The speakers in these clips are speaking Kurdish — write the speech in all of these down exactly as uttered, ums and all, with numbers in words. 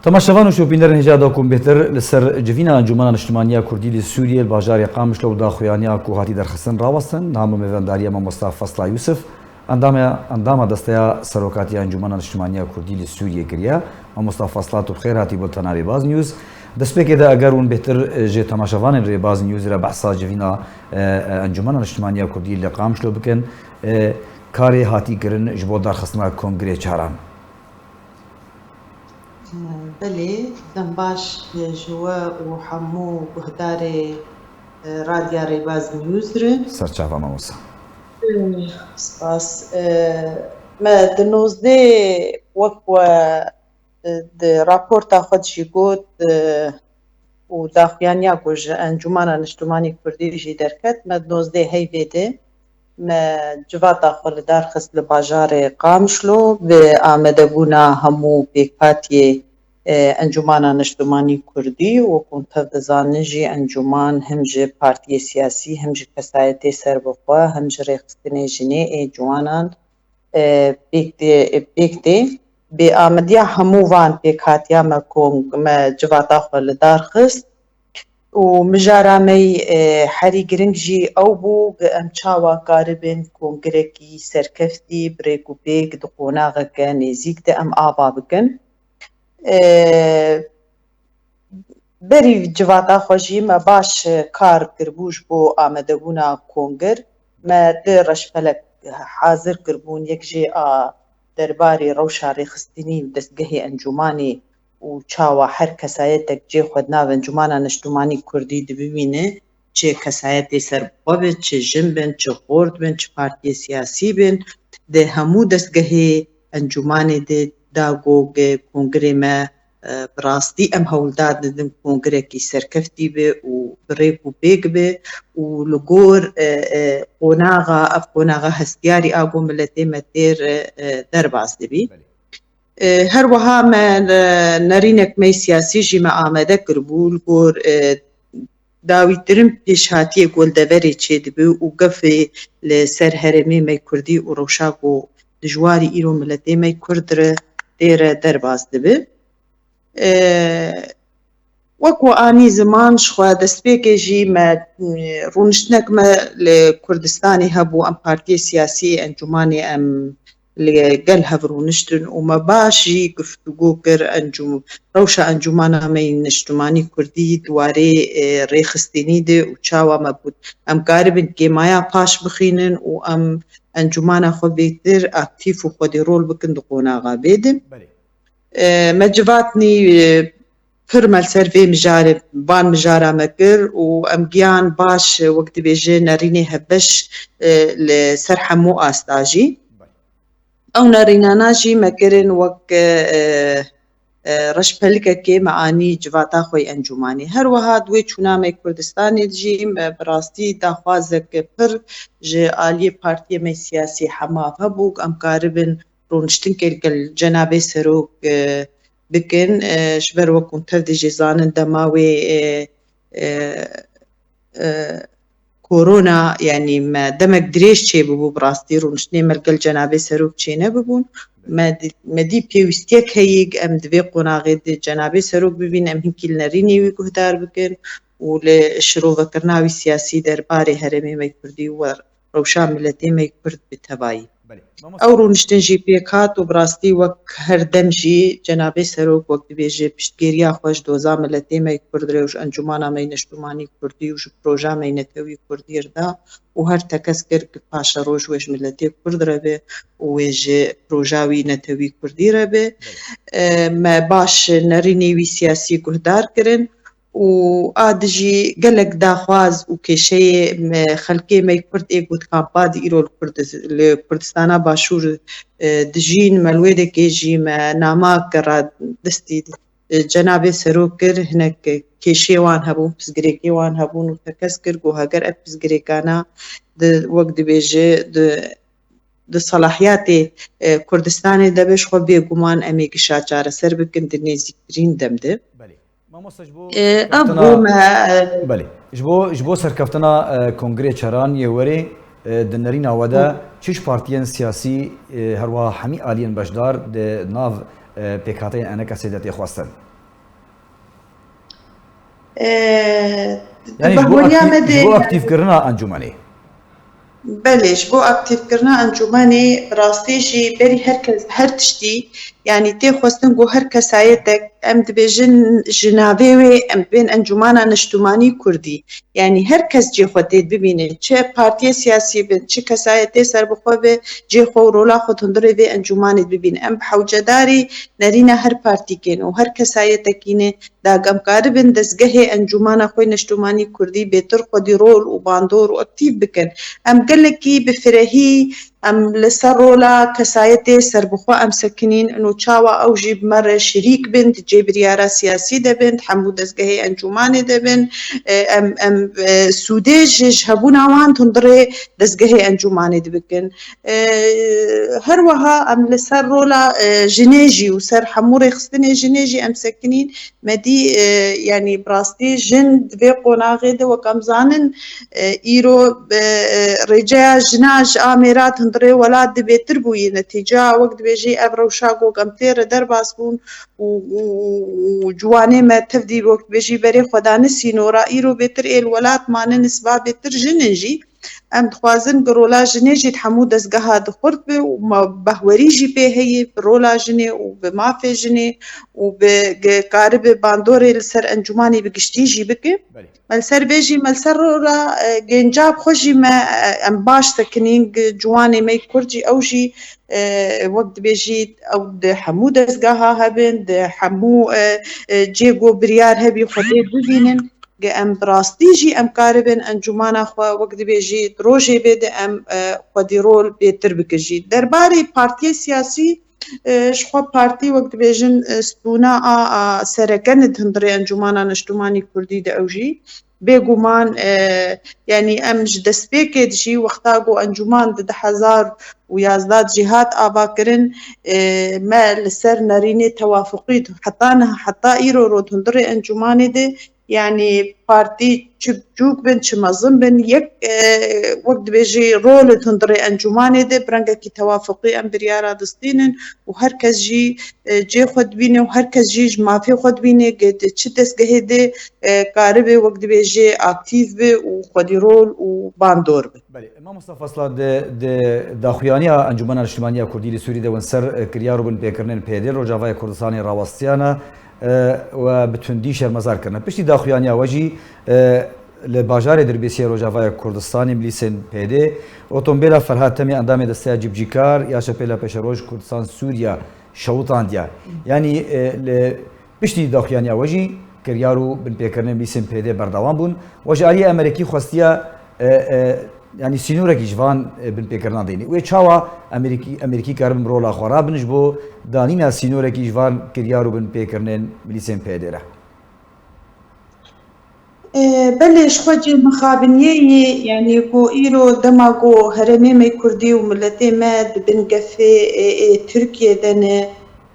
Temaşevan û şopînerên hêja da ku bêhtir li ser civîna Encûmena Niştimaniya Kurdî li Sûriyê li bajarê Qamişlo û daxuyaniya ku hatî derxistin rawestin, niha me mêvendariya mamosta Fasla Yûsif, endama, endama Desteya Serokatiya Encûmena Niştimaniya Kurdî li Sûriyê kiriye. Mamosta Fasla, tu bi xêr hatî bultena Rêbaz News. Destpêkê de eger hûn bêhtir, e, ji temaşevanên Rêbaz News re behsa civîna, e, e, Encûmena Niştimaniya Kurdî li Qamişlo bikin, e, karê hatî kirin ji bo derxistina Kongrê Çaran. Belê, dem baş ji we û hemû guhdarê, e, Radya Rêbaz News re. Serçava mamosa. E, spas. E, me di nozdeh wek we, e, di raporta xwe de jî got, e, û daxuyaniya ku ji Encûmana Niştimanî Kurdî jî derket, me di nozdeh heyvê de me civata xwe li dar xist li bajarê Qamişlo bi amadebûna hemû pêkhatiyê, e, Encûmana Niştimanî Kurdî û ku tev dizanin jî encûman him ji partiyê siyasî, him ji kesayetê serbixwe, him ji rêxistinê jinê ê ciwanan, e, pêk tê, pêk tê. Bi amediya hemû van pêkhatiya me kong-, me civata xwe li dar xist. Û mijara me yî, e, herî giring jî ew bû, ku em çawa karibin kongrekî serkeftî bi rêk û pêk di qonaxeke nêzîk de em ava bikin. E, berî civata xwe jî me baş kar kiribû ji bo amadebûna kongir. Me du reşpelek hazir kiribûn, yek jê a derbarê rewşa rêxistinî û destgehê encûmanê û çawa her kesayetek cê xwe di nav Encûmana Niştimanî Kurdî dibimîne, çi kesayetê serbixwe bin, çi jin bin, çi xort bin, çi partiyê siyasî bin, di hemû destgehê encûmanê de da ku kongirê me, e, bi rastî em hewldar didin kongirekî serkeftî be û bi rêk û pêk be û li gor, e, e, qonaxa, ev qonaxa hestiyarî a ku miletê me têr, e, e, derbas dibî. Belê. E, her wiha me, e, nerînek me siyasî jî me amade kiribû li gor, e, dawîtirin pêşhatiyê ku li deverê çêdibe û gefê li ser herêmê me kurdî û rewşa ku dijwarî îro miletê me kurd re tê re derbas dibe. E, wek ku anî ziman, ji xwe destpêkê jî me, e, rûniştinek me li Kurdistanê hebû, em partiyê siyasî, encûmanê em li gel hev rûniştin û me baş jî guftûgo kir, encû-, rewşa encûmana me yî niştimanî kurdî di warê, e, rêxistinî de û çawa me got, em karibin kêmaya paş bixînin û em encûmana xwe bêtir aktîf û xwedî rol bikin di qonaxa bê de. Belê. E, me civatnî, e, pir me li ser vê mijarê, van mijara me kir û em giyan baş, e, wek dibêje nerînê hevbeş, e, li ser hemû asta jî. Ew nerînana jî me kirin wek, e, e, reşpelikekê me anî civata xwe yê encûmanê. Her wiha di wê çûna me Kurdistanê de jî me bi rastî daxwazeke pir ji aliyê partiyê me siyasî hema hebû, em karibin rûniştinkê li gel cenabê serok, e, bikin. E, ji ber wek hûn tev dê jê zanin dema wê, e, e, e, korona, yanî me demek dirêj çêbûbû bi rastî rûniştinê me li gel cenabê serok çênebibûn. Me di-, me dî pêwîstiyek heyî, em di vê qonaxê di cenabê serok bibîn, em hinkî li nerînê wî guhdar bikin û li şirovekirina wî siyasî derbarê herêmê me kurdî û rewşa miletê me kurd bi tevayî. Belê. Mamosta. Ew rûniştin jî pêk hat û bi rastî wek her dem jî cenabê serok wek dibêje piştgiriya xwe ji doza miletê me yê kurd re û ji encûmana me yê niştimanî kurdî û ji proja me yê netewî kurdî re da û her tekez kir ku paşeroja wê ji miletê kurd re be û wê ji proja wî netewî kurdî re be. Belê. E, me baş nerînê wî siyasî guhdar kirin. Û a dijî gelek daxwaz û kêşeyê me, xelkê me yê kurd ê ku di kampa de îro li Kurdi-, li Kurdistana Başûr, e, dijîn, me li wê dekê jî me nama kir destî, e, cenabê serok kir, hinek kêşeyê wan hebûn, pirsgirêkê wan hebûn û tekez kir ku heger ev pirsgirêkana di, wek dibêje, di, di selahiyatê, e, Kurdistanê de be, ji xwe bêguman em ê gişa çareser bikin di nêzîktirîn dem de. Belê. Mamosta, ji bo E, serkeftina, ev bû me, e, belê. Ji bo, ji bo serkeftina, e, Kongrê Çaran yê werê, e, di nerîna we de Hı. çi ji partiyên siyasî, e, her wiha hemî aliyên beşdar di nav, e, pêkhateyên eneka sê de tê xwestin? E, Yanî ji bo bahweriya me de ji bo aktîfkirina encûmenê. Belê, ji bo aktîfkirina encûmenê, bi rastî jî berî her kes, her tiştî, yanî tê xwestin ku her kesayetek, em dibêjin ji navê wê, em bên Encûmana Niştimanî Kurdî. Yanî her kes cê xwe tê bibîne, çi partiyê siyasî bin, çi kesayetê serbixwe be, cê xwe û rola xwe di hundirê vê encûmanê dibîne. Em bi hewcedarî nerîna her partîkên û her kesayetekî ne, da em karibin dezgehê Encûmana xwe Neştomanî Kurdî bêtir xwedî rol û bandor û aktîf bikin. Em gelekî bi firehî, em li ser rola kesayetê serbixwe em sekinîn, ino çawa ew jî bi me re şirîk bin, di cê biryara siyasî de bin, di hemû dezgehê encûmanê de bin, e, em, em, e, sûdê ji, ji hebûna wan di hundirê dezgehê encûmanê dibikin. E, her wiha em li ser rola, e, jinê jî û ser hemû rêxistinê jinê jî em sekinîn. Me dî, e, yanî bi rastî jin di vê qonaxê de wek em zanin, e, îro, e, e, rêceya jina ji Amêra di hundirê welat de bêtir bûyî. Netîca wek dibêjî ev rewşa ku em tê re derbas bûn û, û, û, û ciwanê me tev dî wek dibêjî berê xwe dane sînora, îro bêtir ê li welat mane, nisba bêtir jin in jî. Em dixwazin ku rola jinê jî di hemû dezgeha de xurt be û ma-, bahwerî jî pê heye bi rola jinê û bi mafê jinê û bi ge-, karibe bandorê li ser encûmanê bi giştî jî bike. Belê. Me li ser vê jî, me li ser rola, e, genca bi xwe jî me, e, em baş sekinîn, gi-, ciwanê me yê Kurd jî, ew jî, e, wek dibêjî, ew di hemû dezgeha hebin, di hemû, e, e, cê ku biryar hebî xwe tê bibînin. Ge em bi rastî jî em karibin encûmana xwe, wek dibêjî, di rojê bê de em, e, xwedî rol bêtir bikin jî. Derbarê partiyê siyasî, e, ji xwe partî, wek dibêjin, e, stûna a, a sereke ne di hundirê Encûmana Neştimanî Kurdî de ew jî. Bêguman, e, yanî em ji destpêkê de jî wexta ku encûman di du hezar û yazdeh de jî hat avakirin, e, me li ser nerînê tewafuqî heta niha, heta îro rû di hundirê encûmanê de, yanî partî çi biçûk bin, çi mezin bin, yek, e, wek dibêjî rol di hundirê encûmanê de bi rengekî tewafuqî em biryara distînin û her kes jî, e, cê xwe dibîne û her kes jî ji mafê xwe dibîne, ge di çi dezgehê de, e, karibe wek dibêjê aktîf be û xwedî rol û bandor be. Belê. Mamosta Fasla, di, di daxuyaniya Encûmena Niştimanî ya Kurdî li Sûrî de win ser, e, kiryar û binpêkirinên P Y D Rojavayê Kurdistanê rawestiyane, e, we bi tundî şermezar kirine. Piştî daxuyaniya we jî, e, li bajarê Dirbêsiyê Rojavayê Kurdistanê milîsên P Y D otombêla Ferhat Temê endamê Desteya Cibcîkar ya Şepêla Pêşeroj Kurdistan Sûriya şewitandiye. Yanî, e, li piştî daxuyaniya we jî kiryar û binpêkirinên milîsên P Y D berdewam bûn. We ji aliyê Amerîkî xwestiye, e, e, yanî sînorekî ji van, e, binpêkirinan deyne. Wê çawa Amerîkî, Amerîkî karibin bi rola xwe rabin ji bo danîna sînorekî ji van kiryar û binpêkirinên milîsên P Y D re? E, belê, ji xwe cê mixabiniyê yê, yanî ku îro dema ku herêmê me Kurdî û miletê me di bin gefê, e, ê Tirkiyê de ne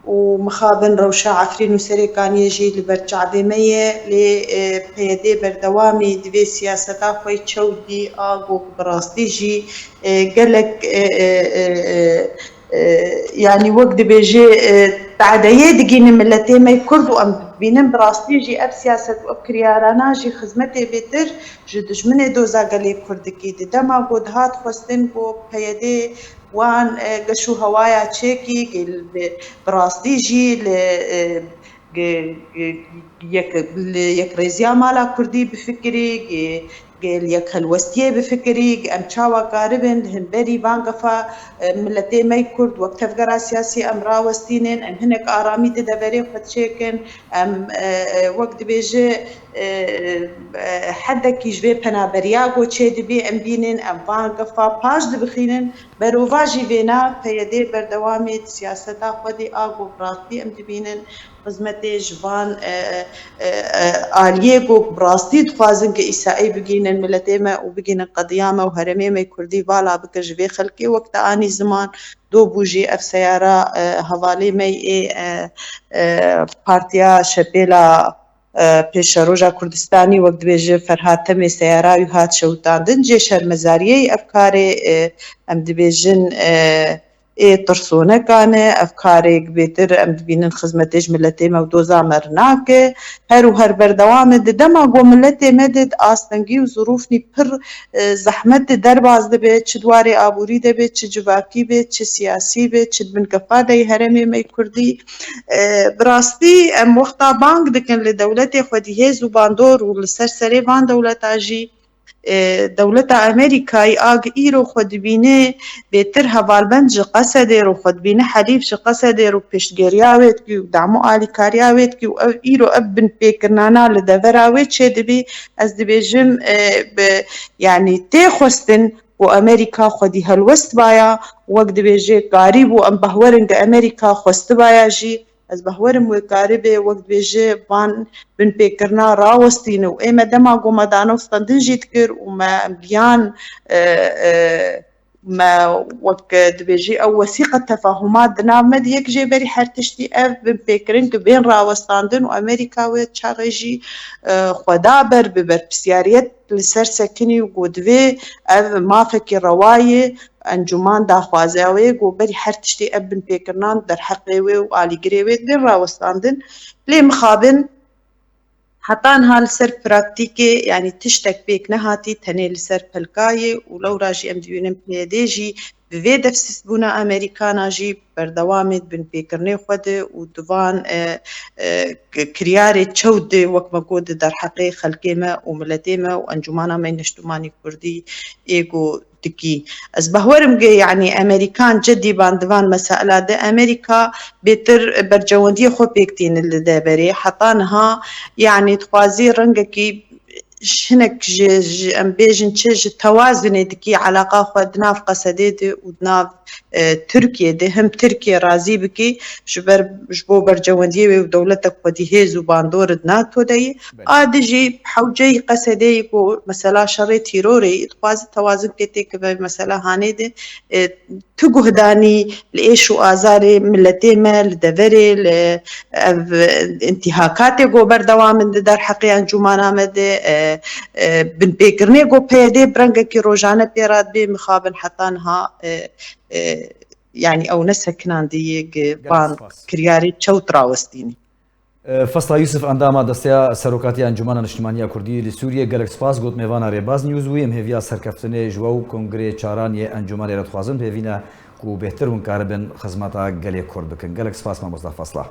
û mixabin rewşa Efrîn û Serêkaniyê jî li ber çavê me ye, lê, e, P Y D berdewamî divê siyaseta xwe çew dî a ku bi rastî jî, e, gelek, e, e, e, e, e, yanî wek dibêje, e, tadeyê digîne miletê me Kurd û em dibînin bi rastî jî ev siyaset û ev kiryarana jî xizmetê bêtir ji dijminê doza gelê Kurd dikî. Di dema ku dihat xwestin ku P Y D wan, e, geş û hewaya çêkî, gel bi, bi rastî jî li, e, gi-, gi-, yek, li yekrêziya mala Kurdî bifikirî, gi-, gi-, li yekhelwestiyê bifikirî, gi-, em çawa karibin li hemberî van gefa, e, miletê me yê Kurd wek tevgera siyasî em rawestînin, em hinek aramî di deverê xwe çêkin, em, e, e, wek dibêje, e, e, hedekî ji vê penaberiya ku çêdibî em bînin, em van gefa paş dibixînin. Berovajî vêna P Y D berdewamê di siyaseta xwe de a ku bi rastî em dibînin xizmetê ji van, e, e, e, aliyê ku bi rastî dixwazin ku îsayî bigihînin miletê me û bigihînin qediya me û herêmê me Kurdî vala bikin ji vê xelkê wek te anî ziman. Do bû jî ev seyara, e, hevalê me yê, e, e, Partiya Şepêla, e, Pêşeroja Kurdistanî, wek dibêje Ferhat Temê, seyara wî hat şewitandin. Cê şermezariyê ev karê, e, em dibêjin, e, ê tirsonekan e. Ev karê bêtir em dibînin xizmetê ji miletê me û doza me rinake. Her û her berdewam e. Di dema ku miletê me de di astengî û zirûfnî pir, e, zehmet de derbas dibe, çi di warê aborî de be, çi civakî be, çi siyasî be, çi di bin gefa de yê herêmê me yê kurdî. E, bi rastî em wexta bang dikin li dewletê xwedî hêz û bandor û li ser serê van dewleta jî, e, dewleta Amerîkayî a gi îro xwe dibîne bêtir hevalbend ji Qesedê ro, xwe dibîne helîf ji Qesedê ro pêştgeriya wê dikî û dam û alîkariya wê dikî û ev îro ev binpêkirinana li devera wê çêdibî, ez dibêjim, e, bi, yanî tê xwestin ku Amerîka xwedî helwest baya, wek dibêje karîbû em behwerin ku Amerîka xwestibaya jî, ez behwerim wê karibê, wek dibêje, van binpêkirina rawestîne û ê me dema ku me danûstandin jî dikir û me em giyan, e, e, me wek dibêjî ew wesîqe tefahumat di nav me de yek jê berî her tiştî ev binpêkirin ku bên rawestandin û Amerîka wê çaxê jî, e, xwe da ber bi berpirsiyariyet li ser sekinî û ku divê ev mafekî rewa ye, encûman daxwaze wê ku berî her tiştî ev binpêkirinan derheqê wê û alîgirê wê bên rawestandin. Lê mixabin heta niha li ser praktîkê, yanî tiştek pêk nehatî, tenê li ser pelkayê û lewra jî em dibînin P Y D jî bi vê defsistbûna Amerîkana jî berdewamê di binpêkirinê xwe de û di van, e, e, k-, kiryarê çewt de wek me got di derheqê xelkê me û miletê me û encûmana me neştimanî kurdî ê ku dikî. Ez behwerim ge, yanî Amerîkan cedî ban di van mesela de Amerîka bêtir bercewendiyê xwe pêk tînin li deverê. Heta niha, yanî dixwazî rengekî hinek ji, ji, em bêjin çi, ji tewazinê dikî, eleqa xwe di nav Qesedê de û di nav, e, Tirkiyê de, him Tirkiye razî bikî ji ber, ji bo bercewendiyê wê û dewletek xwedî hêz û bandor di NATO de ye. Belê. A di jî hewceyî Qesedê ye ku mesela şerê tîrorê ye, dixwaze tewazinkê têkive mesela hanê de, e, tu guhdanî li êş û azarê miletê me li deverê, li ev întîhakatê ku berdewam in di derheqê encûmana me de, e, e, binpêkirinê ku P Y D bi rengekî rojane pê re dibê mixabin heta niha, e, e, yanî ew nesekinandiye gi Gelek van spas. Kiryarê çewt rawestînî. Fasla Yusuf, endama Desteya Serokatiya Encûmena Niştimanî ya Kurdî li Sûriyê, gelek spas got mêvana Rêbaz News wî. Em hêviya serkeftinê ji we û Kongrê Çaran yê Encûmenê re dixwazin, hêvî ne ku bêhtir hûn karibin xizmeta gelê Kurd bikin. Gelek spas mamosta Fasla.